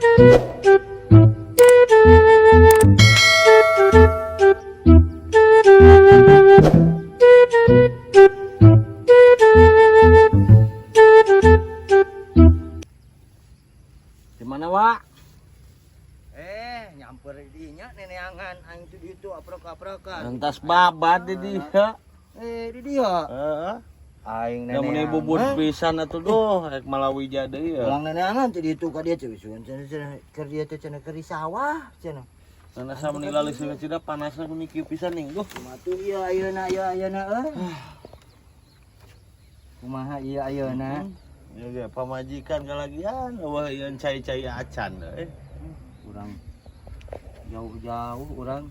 Di mana, Wak? Eh, nyamper dinya neneangan aing tuh ditu aprok-aprokan. Entas babat di dia. Eh, di dia. Heeh. Aing Da mun neneangan. bubur pisan atuh doh, rek malawija deui ya. Ulang neneangan teh ditu ka dia teh sugan cenah cenah keur dia teh cenah keur di sawah cenah. Karena sama nilai listrik cida panasnya ku mikir pisan nih, duh. Kumaha tuh ieu ayeuna ieu ayeuna euy. Kumaha ieu ayeuna? Ya ge pamajikan kalagian eueuh ieu cai-cai acan euy. Urang jauh-jauh urang.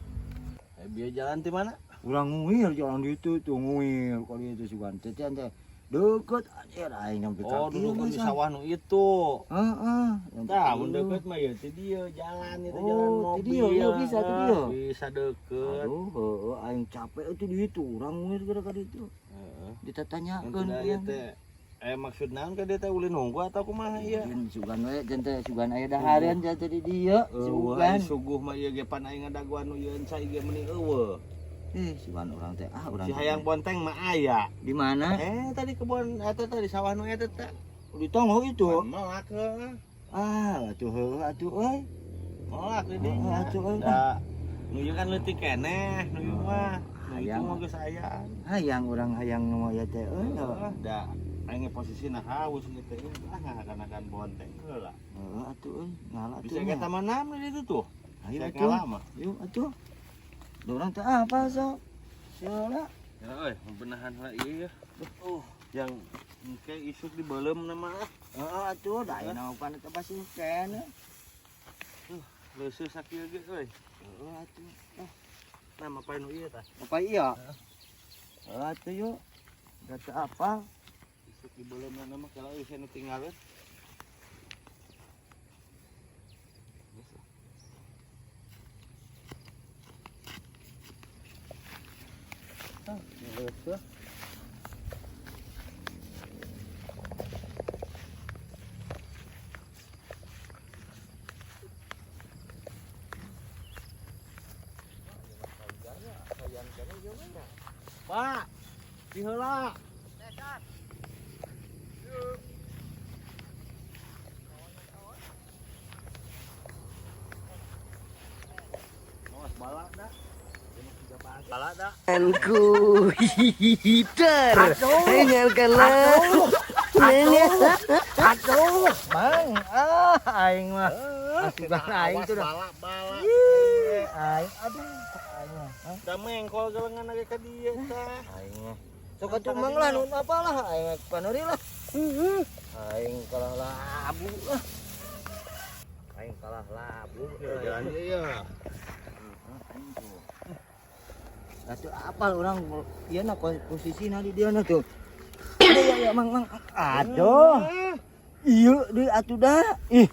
Eh, bieu jalan ti mana? Urang nguir jalan ditu tuh nguir ka dieu teh sugan teh teh deukeut anjir aing nyampe Oh, ka duduk kieu di mah. sawah nu itu. Heeh. Tah, mun deukeut mah ieu ti dieu jalan itu Oh, jalan ti mobil. dieu, iya, bisa ti dieu. Bisa deukeut. Aduh, heueuh aing capek euy di ditu, urang nguir geura ka ditu. Heeh. Ditatanyakeun Mun ieu teh eh maksud naon ka dieu teh ulin nunggu atau kumaha ieu? Sugan sugan we jen teh sugan aya dahareun jen teh di dieu, Eueuh, sugan. suguh mah ieu ge pan aing ngadaguan nu ieu cai ge meuni eueuh. Eh, sugan urang teh ah urang. Si teh. hayang bonteng mah aya. Di mana? Eh, tadi kebon eta tadi sawah nu eta teh. Di tonggo itu. Melak heuh. Ah, atuh heueuh atuh euy. Melak di Heeh, dinya. atuh euy. Da, nu ieu kan leutik keneh, nu ieu mah. Nu itu Hayang. mah geus ayaan. Hayang urang hayang nu aya teh euy. Heeh, da aing ge posisina haus ieu teh. Ah ngahakanakan bonteng heula. Heueuh atuh euy, ngala atuh. Bisa kita mana di ditu tuh? Ayo Saya atuh. ngalah mah. Yuk atuh. Da urang teh apa sok? Sia Ya euy, benahan heula ieu ya. Yang engke isuk dibeuleum na mah. Heeh atuh, da ayeuna mah pan eta pasti keneh. Leuseut sakieu ge euy. Heeh atuh. Nah, mapai nu ieu tah. Apa iya? Heeh atuh yuk. Da teu apa? Isuk dibeuleum na mah kalau euy nu tinggalkeun. Ah, leuseut. Pak, diheula. Awas balak dah. Balak dah. Ku hider. Tinggalkanlah. Aduh, Mang, ah aing mah. Asupan aing tuh dah. Balak balak. Ih, aing aduh, aing mah. Hah? Da mengkol gelengan ge ka dieu teh. Aing mah. Sok atuh Mang lah nu apalah aing mah panori lah. Aing kalah labu lah. Aing kalah labu. Jalan ieu ya. Atuh apal urang ieu na posisina di dieu na tuh. Aduh, ya, ya, Mang, Mang. Aduh. Iya deui atuh dah. Ih.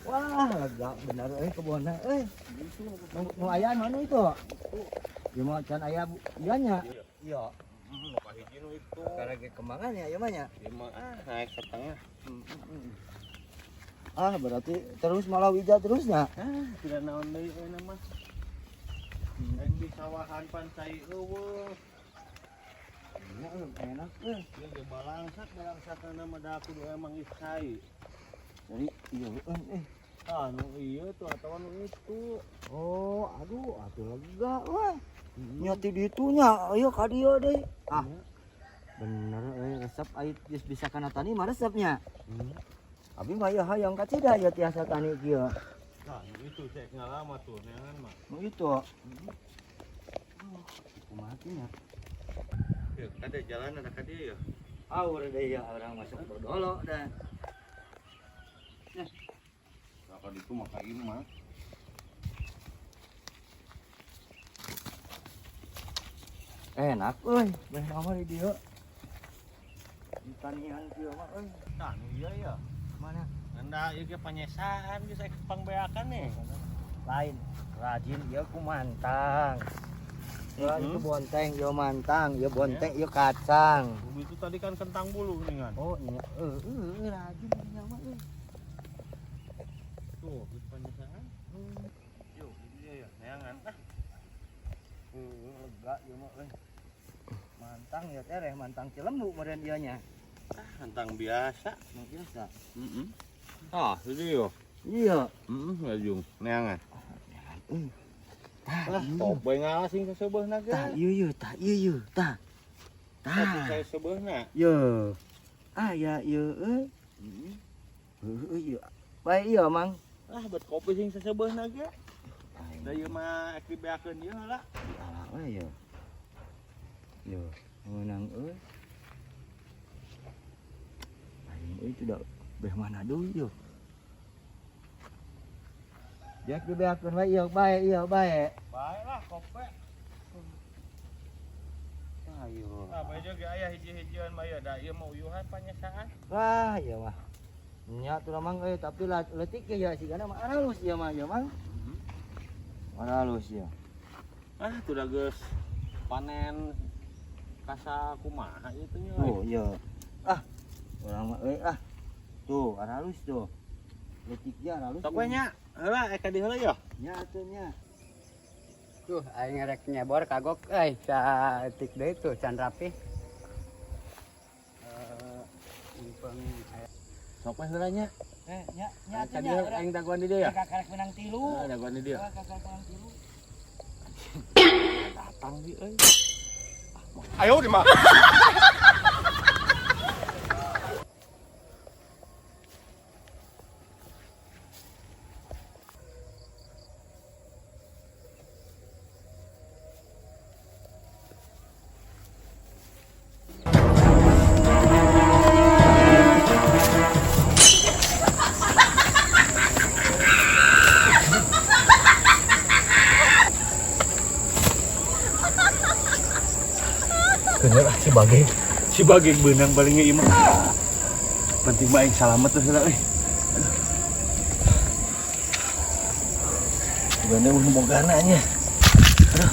Wah, lega bener euy kebonna euy. Nu aya anu itu. Ieu mah can aya ieu nya. Iya. Nu kahiji nu itu. Karena ge kembangan ya ieu mah nya. Ieu mah ah naik ke tengah. Ah, berarti terus malah wija terusnya. Ah, tidak naon deui euy mah. Rek di sawahan pan cai eueuh. Iya, enak euy. Ieu ge balangsak balangsakna mah da kudu emang geus cai. Jadi iya euy. Ah, nu ieu tuh atawa nu itu. Oh, aduh, atuh lega weh. Nya ti ditunya, ayo ka dieu deui. Ah. Bener euy, resep aya geus bisa kana tani mah resepnya. Abi mah ieu hayang kacida ieu tiasa tani kieu. Nah, nu itu cek ngalama tuh neangan mah. Nu itu. Kumaha teh nya? Ya, kada jalan ada ka dieu ya. Aur deui ya urang masuk dodolo dah. Nah, ka ditu mah ka imah. Enak euy, beh nama di dieu. Di tanian kieu mah euy. Nah, nu ieu ya. Mana? Nanda ieu ge panyesaan geus ek pangbeakan nih. Lain rajin ieu kumantang. Ya, itu bonteng, yo mantang, yo bonteng, yo kacang. Itu tadi kan kentang bulu nih kan. Oh iya, rajin nyawa. Tuh, di penyesaan. Yo, iya ya, neangan ah. Lega ieu mah euy. Mantang ya tereh, mantang Cilembu meureun ieu nya. Ah, kentang biasa. Mantang biasa. Heeh. Ah, itu yo. Iya. Heeh, ngajung neangan. Euy. Tah, Lah, top bae ngalah sing saseubeuhna ge. Tah, ieu ieu, tah ieu ieu, tah. Tah. Tah saseubeuhna. Ye. Ah, ya ieu euy. Heuh, ieu. Bae ieu, Mang. Ah, bet kopi sing saseubeuhna ge. Da ieu mah ek dibeakeun ieu heula. Diala we ye. Yo, meunang euy. Aing euy itu da beh mana deui yo. Jak dibeakeun wae ieu bae ieu bae. Bae lah kopi. Ayo. Ah, bae ge aya hiji-hijian mah ieu da ieu mah uyuhan panyasaan. Wah, ieu mah. Nya tuh Mang euy, tapi leutik ge ya sigana mah halus ieu mah ya Mang. Halus ya. Ah, tuh da geus panen kasa kumaha ieu teh nya. Oh iya. Ah, urang mah euy ah. Tuh, halus tuh. Leutik ge halus. Sok we nya. Heula ek ka dieu heula yo. Nya atuh nya. Tuh, aing rek nyebor kagok euy, saeutik deui tuh can rapi. Mumpung Sok we heula nya. Nya nya Ka dieu aing dagoan di dieu ya. Kakarek menang tilu. Ah, dagoan di dieu. Kakarek menang tilu. Datang di euy. Ayo di mah. Bener ah si Bageng beunang palingnya ieu mah. Penting mah aing salamet tuh heula euy. Gimana mun bogana nya. Aduh.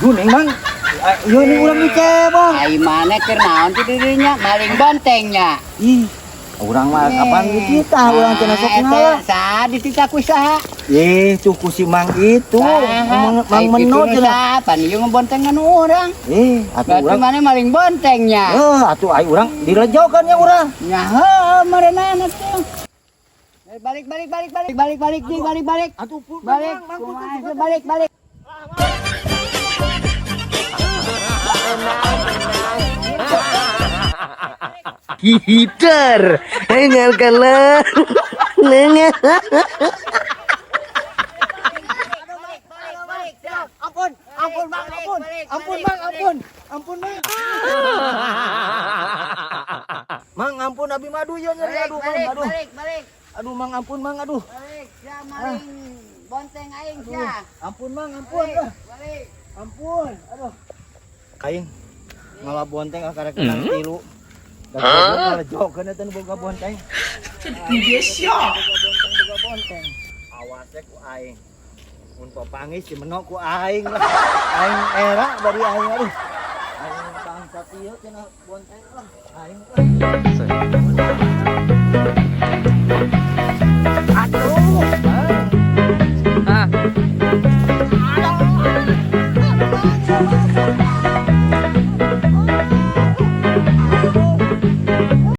Guning Mang. Ieu nih urang dicebong. Ai maneh keur naon ti dirinya maling bontengnya. Ih, urang mah kapan kita urang cenah sok ngalah. Saha dititah ku saha? Eh, tuh ku si Mang itu. Mang Mang Meno cenah. Pan ieu ngebontengan urang. Eh, atuh Berarti urang. maneh maling bontengnya. Eh, atuh ai urang direjokan ya urang. Nya heuh meureunana tuh. Balik balik balik balik balik balik di balik balik. Atuh Balik. Balik balik. Hider, nyalkanlah. Ampun, ampun Mang, ampun. Ampun Mang, ampun. Ampun Mang. Mang, ampun abi madu ya nyeri aduh Mang, aduh. Balik balik. Aduh Mang, ampun Mang, aduh. Balik, sia maling bonteng aing sia. Ampun Mang, ampun. Balik. Ampun. Aduh. Aing ngala bonteng ah karek menang tilu. Da goblok ngalejokeun eta nu boga bonteng. Boga bonteng, boga bonteng. Awas ku aing. Mun papanggih si menok ku aing lah. Aing era bari aing, aduh. Aing bangsat ieu cenah bonteng lah. Aing lah.